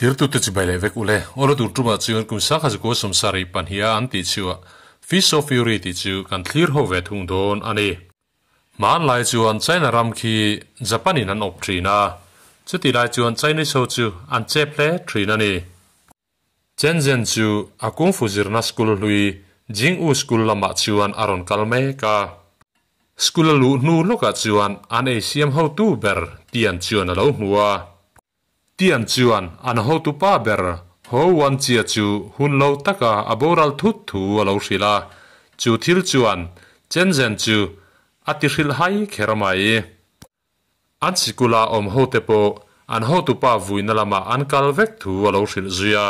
Thirtute chibai leh vek ule. Awla tur tumah chuan kum sangha zakua sawmsarih pahniha an tih chhuah Feast of Fury tih chu kan thlir ho ve thung dawn a ni. Hmanlai chuan China ram khi Japan in an awp thin a, chutih lai chuan Chinese ho chu an chep hle thin a ni. Chen Zhen chu a Kung Fu zirna school hlui Jing U School lamah chuan a rawn kal mek a. School a luh hnu lawkah chuan an ei siam hotu ber Tian chuan a lo hmu a. Tian chuan an hotupa ber Ho Wan Chia chu hun lo taka a boral thut thu a lo hrilh a, chu thil chuan Chen Zhen chu a ti hrilh hai kher mai. An sikula awm hote pawh an hotupa vuina lamah an kal vek thu a lo hrilh zui a.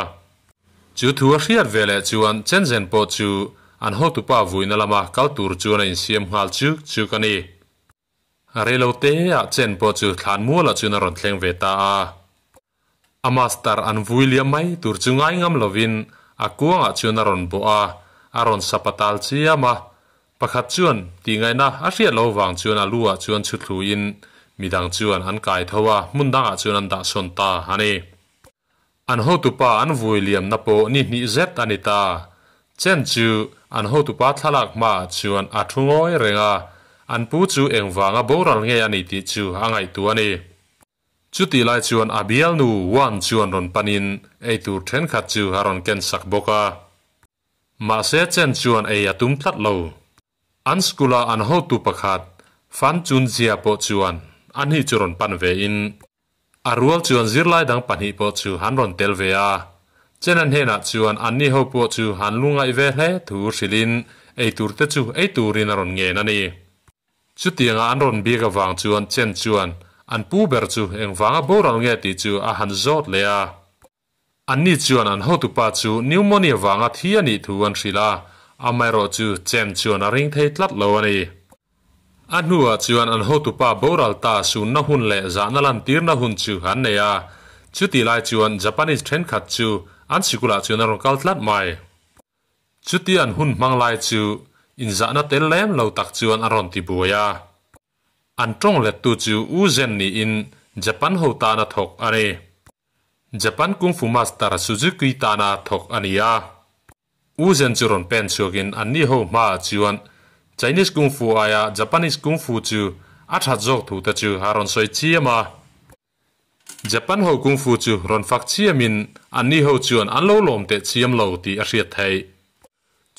Chu thu a hriat ve leh chuan Chen Zhen pawh chu an hotupa vuina lama kal tur chuan a insiam nghal chuk chuk a ni. Reilo te ah Chen pawh chu thlan mualah chuan a rawn thleng ve ta a. A master an vui liam mai tur chu ngai ngam lovin a kuangah chuan a rawn bawh a, a rawn sapa tal chiam a. Pakhat chuan tih ngaihna a hriat lo vang chuan a lu ah chuan chhu thluin midang chuan an kai tho a, hmun dangah chuan an dah sawn ta a ni. An hotupa an vui liamna pawh ni hnih zet a ni ta. Chen chu an hotupa thlalak hmaah chuan a thu ngawi reng a, an pu chu engvanga boral nge a ni tih chu a ngaihtuah a ni. Chutih lai chuan a bialnu Wan chuan rawn panin eitur thenkhat chu a rawn ken sak bawk a. Mahse Chen chuan ei a tum tlat lo. An school-a an hotu pakhat Fan Chunjia pawh chuan ani chu rawn pan ve in, A rual chuan zirlai dang pahnih pawh chu an rawn tel ve a. Chena hnenah chuan anni ho pawh chu an lu ngaih ve hle thu hrilhin ei tur te chu ei turin a rawn ngen a ni. Chutianga an rawn biak avang chuan Chen chuan an pu ber chu engvanga boral nge tih chu a han zawt leh a. Anni chuan an hotupa chu pneumonia vanga thi a nih thu an hrilh a, amaherawhchu Chen chuan a ring thei tlat lo a ni. A hnuah chuan an hotupa boral ta sunna hun leh zahna lantirna hun chu an nei a, chutih lai chuan Japanese thenkhat chu an sikulah chuan a rawn kal tlat mai. Chuti an hun hmang lai chu inzahna tel lem lo tak chuan a rawn ti buai a. An tawng lettu chu U Zen niin Japan ho tana thawk a ni. Japan Kung Fu Master Suzuki tana thawk a ni a. U Zen chu rawn pen chhuakin anni ho hmaah chuan Chinese Kung Fu aia Japanese Kung Fu chu a that zawk thu te chu a rawn sawi chiam a. Japan ho Kung Fu chu rawn fak chiamin anni ho chuan an lo lawm teh chiam lo tih a hriat theih.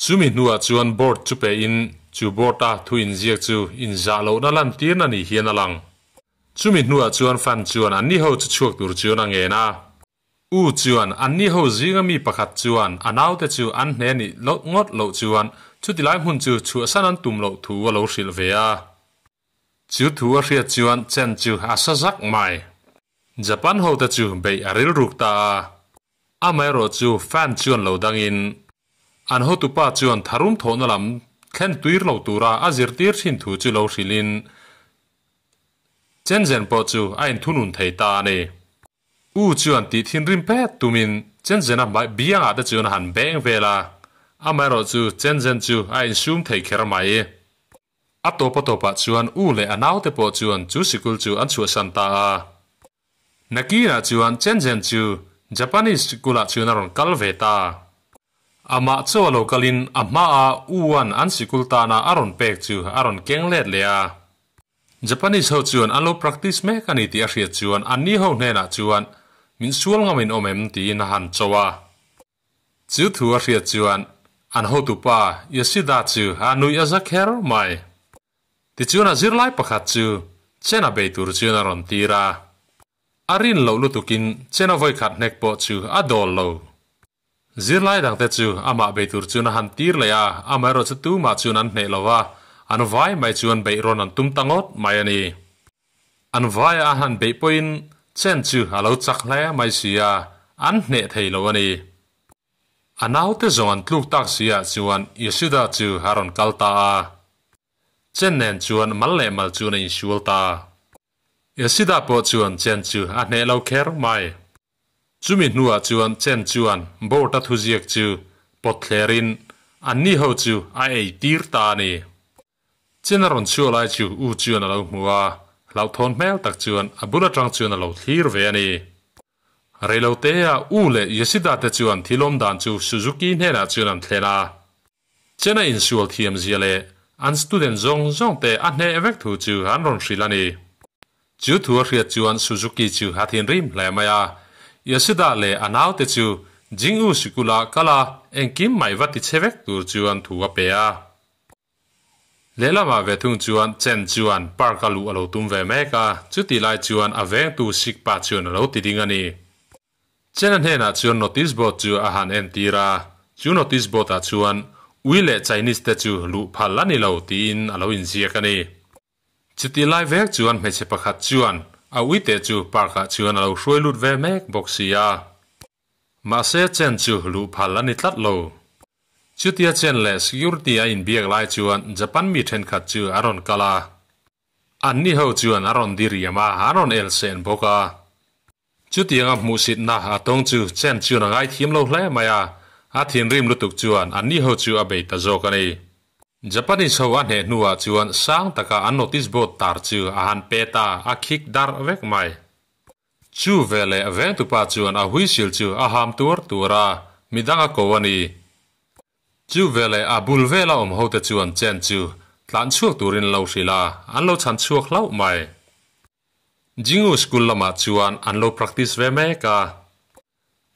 Chumi hnuah chuan board chu pehin chu board-a thu inziak chu inzah lohna lantirna ni hian a lang. Chumi hnuah chuan fan chuan anni ho chu chhuak tur chuan a ngen a. U chuan anni ho zinga mi pakhat chuan a naute chu an hne nih loh ngawt loh chuan chutilai hmun chu chhuahsan an tum loh thu a lo hrilh ve a. Chu thu a hriat chuan Chen chu a sa zak mai. Japan hote chu beih a rilruk ta a. Amaherawh chu fan chuan lo dangin an hotupa chuan tharum thawhna lam thlen tuir lo tura a zirtir thin thu chu lo hrilhin Chen Zhen pawh chu a inthunun thei ta a ni. U chuan tih thinrim pet tumin Chen Zhen-a hmai biangah te chuan a han beng vel a, amaherawh chu Chen Zhen chu a insum thei kher mai. A tawp a tawpah chuan U leh a naute pawh chuan chu sikul chu an chhuahsan ta a. Nakinah chuan Chen Zhen chu Japanese sikulah chuan a rawn kal ve ta. Amah chaw a lo kalin a hmaah U-a'n an sikul tana a rawn pek chu a rawn keng let leh a. Japanese ho chuan an lo practice mek a ni tih a hriat chuan anni ho hnenah chuan min sual ngamin awm em tiin a han cho a. Chu thu a hriat chuan an hotupa Yoshida chu a nuih a za kher mai. Tichuan a zirlai pakhat chu Chen a bei tur chuan a rawn tir a. A rin loh lutukin Chen a vawikhat hnek pawh chu a dawl lo. Zirlai dangte chu amah bei tur chuan a han tir leh a, amaherawh chu tumah chuan an hneh lo va, an vai mai chuan beih rawn an tum ta ngawt mai a ni. An vaia a han beih pawhin Chen chu a lo chak hle mai si a, an hneh thei lo a ni. A naute zawng an tluk tak si ah chuan Yoshida chu a rawn kal ta a. Chen nen chuan mal leh mal chuan a insual ta. Yoshida pawh chuan Chen chu a hneh lo kher mai. Chumi hnuah chuan Chen chuan board-a thuziak chu pawt thlerin anni ho chu a ei tir ta a ni. Chen a rawn chhuah lai chu U chuan a lo hmu a, hlauhthawn hmel tak chuan a bul atang chuan a lo thlir ve a ni. Reilotea U leh Yoshida te chuan thil awm dan chu Suzuki hnenah chuan an thlen a. Chena insual thiam zia leh an student zawng zawng te a hneh vek thu chu an rawn hrilh a ni. Chu thu a hriat chuan Suzuki chu a thinrim hle mai a. Yoshida leh a naute chu Jing'u sikula kal a, engkim mai va ti che vek tur chuan thu a pe a. Lehlamah ve thung chuan Chen chuan park a luh a lo tum ve mek a, chutih lai chuan a vengtu Sikh pa chuan a lo ti ding a ni. Chen a hnenah chuan notice board chu a han entir a, chu notice board ah chuan Ui leh Chinese te chu luh phal a ni lo tiin a lo inziak a ni. Chutih lai vek chuan hmeichhe pakhat chuan a uite chu park ah chuan a lo hruai lut ve mek bawk si a. Mahse Chen chu luh phal a ni tlat lo. Chutia Chen leh security a inbiak lai chuan Japan mi thenkhat chu a rawn kal a. Anni ho chuan a rawn diriam a, an rawn el sen bawk a. Chutianga hmuhsitna a tawng chu Chen chuan a ngaithiam lo hle mai a, a thinrim lutuk chuan anni ho chu a bei ta zawk a ni. Japanese ho a hneh hnuah chuan sang taka an notice board tar chu a han pet a, a khik darh vek mai. Chu veleh vengtupa chuan a huisil chu a ham tuar tuar a, midang a ko a ni. Chu veleh a bul vela awm hote chuan Chen chu tlan chhuak turin lo hrilh a, an lo chhan chhuak hlauh mai. Jing'u school lamah chuan an lo practice ve mek a.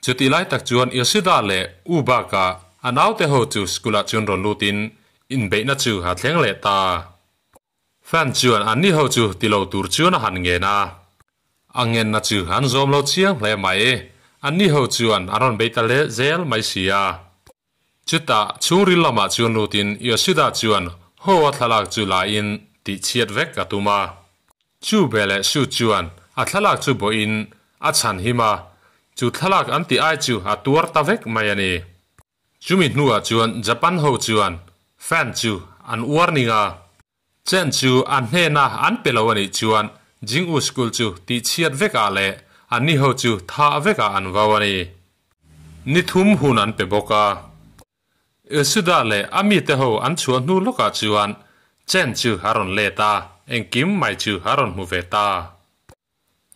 Chutih lai tak chuan Yoshida leh U bakah a naute ho chu school-ah chuan rawn lutin inbeihna chu a thleng leh ta. Fan chuan anni ho chu ti lo tur chuan a han ngen a. A ngenna chu an zawm lo chiang hle mai. Anni ho chuan an rawn bei ta leh zel mai si a. Chutah chhungril lamah chuan lutin Yoshida chuan Ho a thlalak chu lain tih chhiat vek a tum a. Chu veleh Shu chuan a thlalak chu bawhin a chhan him a, chu thlalak an tih ai chu a tuar ta vek mai a ni. Chumi hnuah chuan Japan ho chuan fan chu an uar ning a, Chen chu an hnena an pe lo a nih chuan Jing'u School chu tihchhiat vekah leh anni ho chu thah vekah an vau a ni. Ni thum hun an pe bawk a. Usuda leh a mite ho an chhuah hnu lawkah chuan Chen chu a rawn let a, engkim mai chu a rawn hmu ve ta.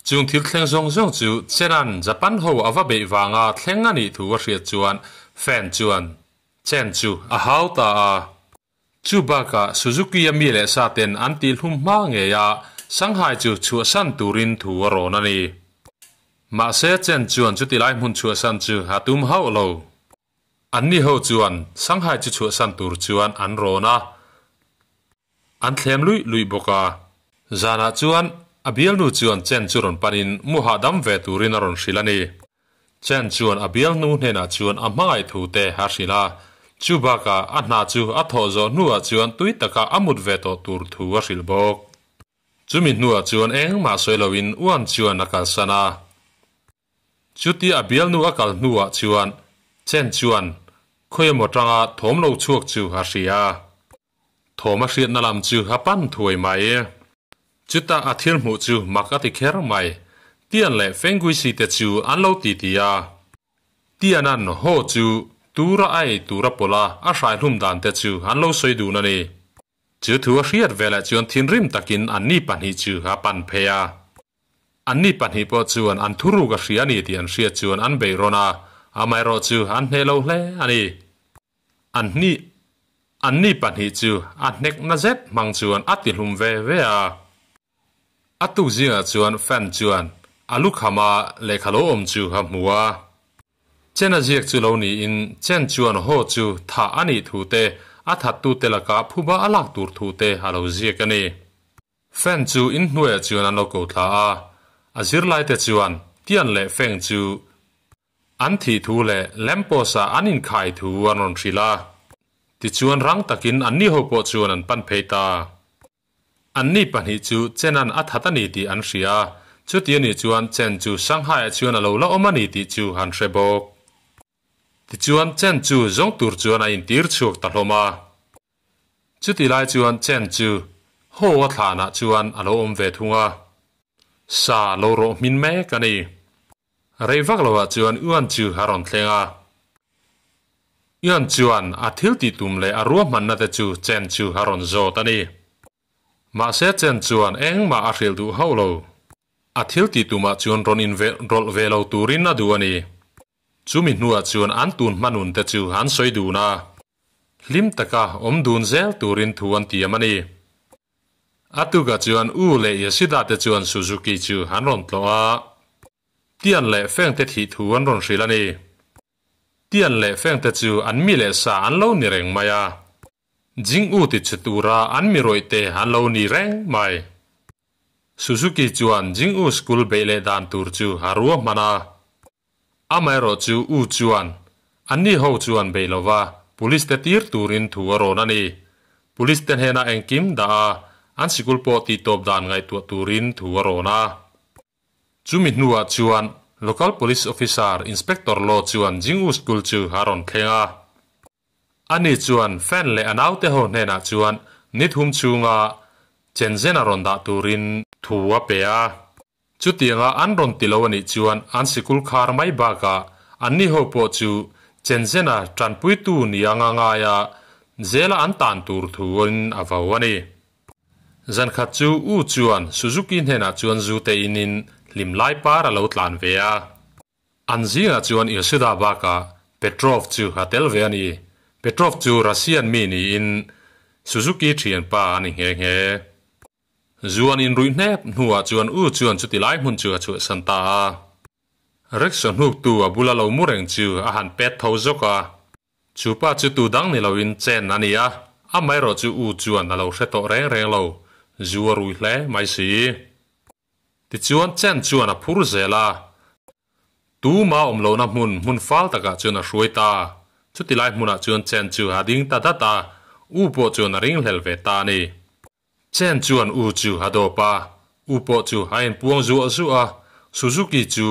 Chung thil thleng zawng zawng chu Chenan Japan ho a va beih vanga thleng a nih thu a hriat chuan Fan chuan Chen chu a hau ta a. Chu bakah Suzuki a mi leh sa ten an tih hlum hma ngei a, Shanghai chu chhuahsan turin thu a rawn a ni. Mahse Chen chuan chuti lai hmun chhuahsan chu a tum hauh lo. Anni ho chuan Shanghai chu chhuahsan tur chuan an rawn a. An thlem luih luih bawk a. Zanah chuan a bialnu chuan Chen chu rawn panin mu hahdam ve turin a rawn hrilh a ni. Chen chuan a bialnu hnenah chuan a hmangaih thu te a hrilh a, chu bakah a hna chu a thawh zawh hnuah chuan tui taka a mut ve tawh tur thu a hrilh bawk. Chumi hnuah chuan engmah sawi loin Uan chuan a kalsan a. Chutia a bialnu a kal hnuah chuan Chen chuan khawi emaw tanga thawm lo chhuak chu a hria. Thawm a hriatna lam chu a pan thuai mai. Chutah a thil hmuh chu mak a ti kher mai. Tian leh Fenguisi te chu an lo ti ti a. Tianan haw chu tura a ei tur a pawlh a, a hraihlum dan te chu an lo sawi dun a ni. Chu thu a hriat velah chuan thinrim takin anni pahnih chu a pan phei a. Anni pahnih pawh chuan an thuruk a hria a ni tih an hriat chuan an beih rawn a, amaherawh chu an hneh lo hle a ni. An hnih, anni pahnih chu a hnek na zet hmang chuan a ti hlum ve ve a. A tuk zingah chuan fan chuan a lukhama lehkha lo awm chu a hmu a. Chen a ziak chu lo niin Chen chuan haw chu thah a nih thu te, a thattute laka phuba a lak tur thu te a lo ziak a ni. Fan chu inhnuaiah chuan an lo ko thla a, a zirlaite chuan Tian leh Feng chu An thih thu leh lamppost ah an inkhai thu an rawn hrilh a, tichuan rang takin anni ho pawh chuan an pan phei ta. Anni pahnih chu Chenan a that a ni tih an hria, chuti a nih chuan Chen chu Shanghai ah chuan a lo la awm a ni tih chu an hre bawk. Tichuan Chen chu zawng tur chuan a intir chhuak ta hlawm a. Chuti lai chuan Chen chu Ho a thlanah chuan a lo awm ve thung a, sa lo rawh hmin mek a ni. Rei vak loah chuan Yuan chu a rawn thleng a. Yuan chuan a thil tih tum leh a ruahmanna te chu Chen chu a rawn zawt a ni. Mahse Chen chuan engmah a hrilh duh hauh lo. A thil tih tumah chuan rawn in rawlh ve lo turin a duh a ni. Chumi hnuah chuan an tun hma nun te chu an sawi dun a, hlim taka awm dun zel turin thu an tiam a ni. A tukah chuan U leh Yasuda te chuan Suzuki chu an rawn tlawh a, Tian leh Feng te thih thu an rawn hrilh a ni. Tian leh Feng te chu an mi leh sa an lo ni reng mai a. Jing U ti chhe tura an mi rawih te an lo ni reng mai. Suzuki chuan Jing U school beih leh dan tur chu a ruahman a. Amaherawh chu U chuan anni ho chuan beih lova police te tir turin thu a rawn a ni. Police te hnenah engkim dah a, an sikul pawh tihtawp dan ngaihtuah turin thu a rawn a. Chumi hnuah chuan Local Police Officer Inspector Law chuan Jing U School chu a rawn thleng a. Ani chuan fan leh a naute ho hnenah chuan ni thum chhunga Shenzhen a rawn dah turin thu a pe a. Chutianga an rawn ti lo a nih chuan an sikul khar mai bakah anni ho pawh chu Shenzhen a tanpuitu ni anga ngaia zela an tan tur thuin a vau a ni. Zan khat chu U chuan Suzuki hnenah chuan zu te inin hlim lai par a lo tlan ve a. An zingah chuan Yoshida bakah Petrov chu a tel ve a ni. Petrov chu Russian mi niin Suzuki thianpa a ni nghe nghe. Zu an inruih hnep hnuah chuan U chuan chuti lai hmun chu a chhuahsan ta a. Rickshaw hnuktu a bula lo mu reng chu a han pet tho zawk a. Chu pa chu tu dang ni loin chen a ni a, amaherawh chu U chuan a lo hre tawh reng reng lo, zu a rui hle mai si. Tichuan chen chuan a phur zel a, tuma awm lohna hmun hmun fal takah chuan a hruai ta. Chuti lai hmunah chuan chen chu a ding ta dat a, U pawh chuan a ringhlel ve ta a ni. Chen chuan U chu a dawp a, U pawh chu a inpuang zuah zuah a, Suzuki chu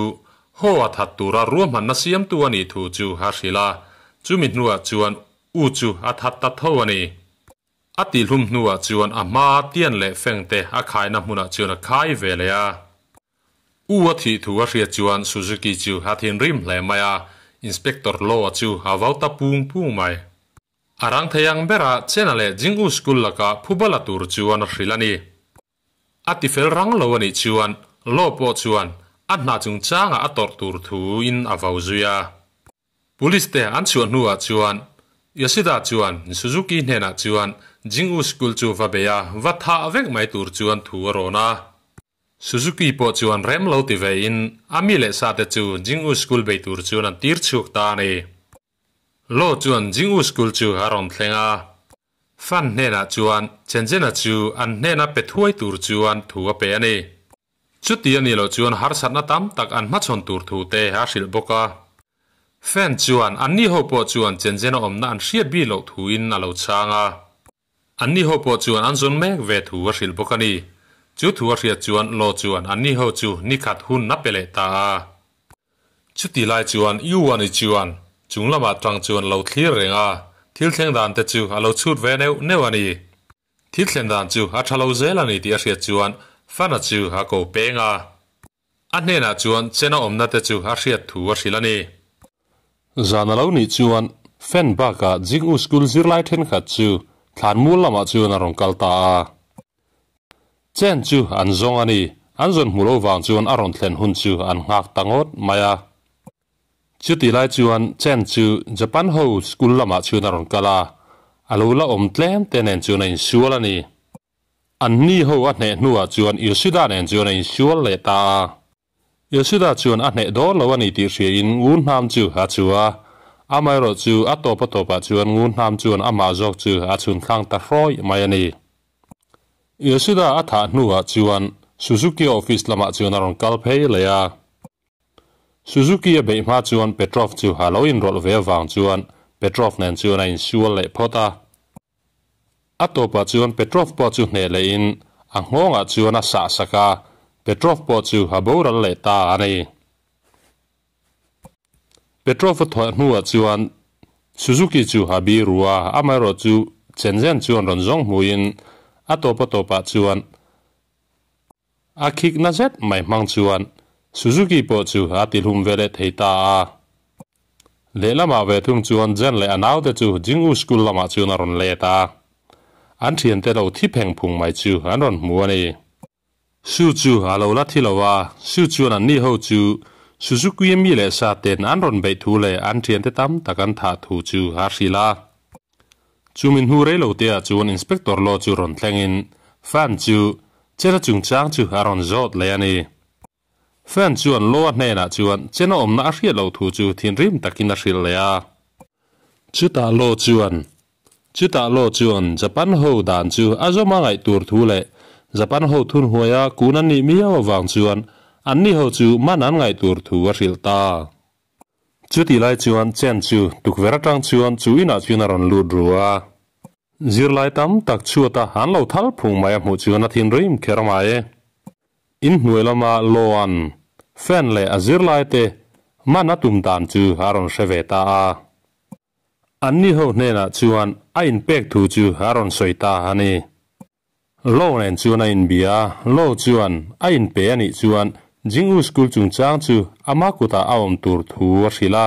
haw a that tura ruahmanna siamtu a nih thu chu a hrilh a, chumi hnuah chuan U chu a that ta tho a ni. A tihhlum hnuah chuan a hmaa tian leh feng te a khaina hmunah chuan a khai ve leh a. U a thih thu a hriat chuan Suzuki chu a thinrim hle mai a, Inspector Law-a chu a vau ta pung pung mai. A rang thei ang berah Chena leh Jingwu School lakah phubala tur chuan a hrilh a ni. A tifel rang lo a nih chuan Law pawh chuan a hna chungchangah a tawrh tur thuin a vau zui a. Police te an chhuah hnuah chuan Yoshida chuan Suzuki hnenah chuan Jingwu School chu va bei a, va thah vek mai tur chuan thu a rawn a. Suzuki pawh chuan rem lo ti vein a mi leh sa te chu Jingwu School bei tur chuan an tir chhuak ta a ni. Law chuan Jingwu School chu a rawn thleng a, Fan hnenah chuan Shenzhen-a chu an hnena pe thuai tur chuan thu a pe a ni. Chuti a nih loh chuan harsatna tam tak an hmachhawn tur thu te a hrilh bawk a. Fan chuan anni ho pawh chuan Shenzhen-a awmna an hriat bik loh thuin a lo chhang a. Anni ho pawh chuan an zawn mek ve thu a hrilh bawk a ni. Chu thu a hriat chuan Law chuan anni ho chu nikhat hun a pe leh ta a. Chuti lai chuan Yuan-i chuan chung lamah tang chuan lo thlir reng a, thil thleng dan te chu a lo chhut ve neuh neuh a ni. Thil thlen dan chu a tha lo zel a ni tih a hriat chuan Fana chu a ko peng a. A hnenah chuan chena awmna te chu a hriat thu a hrilh a ni. Zan a lo nih chuan Fan bakah Jingwu School zirlai thenkhat chu thlanmul lamah chuan a rawn kal ta a. Chen chu an zawng a ni. An zawn hmu lo vang chuan a rawn thlen hun chu an nghak ta ngawt mai a. Chuti lai chuan Chen chu Japan ho school lamah chuan a rawn kal a, a lo la awm tlem te nen chuan a insual a ni. An ni ho a hneh hnuah chuan Yoshida nen chuan a insual leh ta a. Yoshida chuan a hneh dawn lo a ni tih hriain ngun hnam chu a chu a, amaherawh chu a tawp a tawpah chuan ngun hnam chuan amah zawk chu a chhun thlang ta hrawih mai a ni. Yoshida a thah hnuah chuan Suzuki office lamah chuan a rawn kal phei leh a. Suzuki a beih hma chuan Petrov chu a lo inrawlh ve avang chuan Petrov nen chuan a insual leh phawt a. A tawpah chuan Petrov pawh chu hneh lehin a nghawngah chuan a sah sak a, Petrov pawh chu a boral leh ta a ni. Petrov a thawh hnuah chuan Suzuki chu a bi ru a, amaherawh chu Shenzhen chuan rawn zawng hmuhin a tawp a tawpah chuan a khik na zet mai hmang chuan Suzuki pawh chu a tihlum ve leh thei ta a. Lehlamah ve thung chuan Jen leh a naute chu Jingwu School lamah chuan a rawn let a. An thiante lo thi pheng phung mai chu an rawn hmu a ni. Su chu a lo la thi lo a, Su chuan anni ho chu Suzuki mi leh sa ten an rawn beih thu leh an thiante tam tak an thah thu chu a hrilh a. Chumi hnu rei lo te ah chuan Inspector Law chu rawn thlengin Fan chu Chena chungchang chu a rawn zawt leh a ni. Fan chuan Law-a hnenah chuan Chena awmna a hriat loh thu chu thinrim takin a hrilh leh a. Chutah Law chuan Chutah Law chuan Japan ho dan chu a zawm a ngaih tur thu leh Japan ho thunhnuaia kun an nih miau avang chuan anni ho chu man an ngaih tur thu a hrilh ta. Chutih lai chuan Chen chu tukverh atang chuan chu inah chuan a rawn lut ru a. Zirlai tam tak chhuata an lo thal phung mai a hmuh chuan a thinrim kher mai. In hnuai lama Law-a'n fan leh a zirlaite man a tum dan chu a rawn hre ve ta a. Anni ho hnenah chuan a inpek thu chu a rawn sawi ta a ni. Law nen chuan a inbia a, Law chuan a inpe a nih chuan Jingwu School chungchang chu ama kutah a awm tur thu a hrilh a,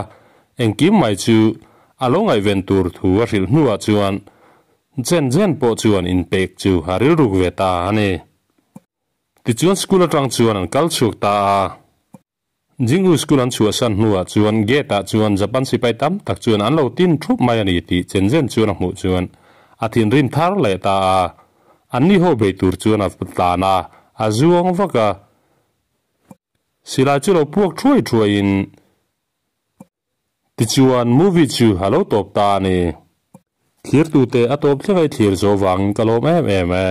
engkim mai chu a lo ngaihven tur thu a hrilh hnuah chuan Chen Chen pawh chuan inpek chu a rilruk ve ta a ni. Tichuan school atang chuan an kal chhuak ta a. Jingwu school an chhuahsan hnuah chuan gate ah chuan Japan sipai tam tak chuan an lo tin thup mai a ni tih Chen Zhen chuan a hmuh chuan a thinrim thar leh ta a. Anni ho bei tur chuan a tlan a, a zuang vak a. Silai chu lo puak thuai thuai in tichuan movie chu a lo tawp ta a ni. Thlirtute a tawp thleng a i thlir zo vangin ka lawm em em e.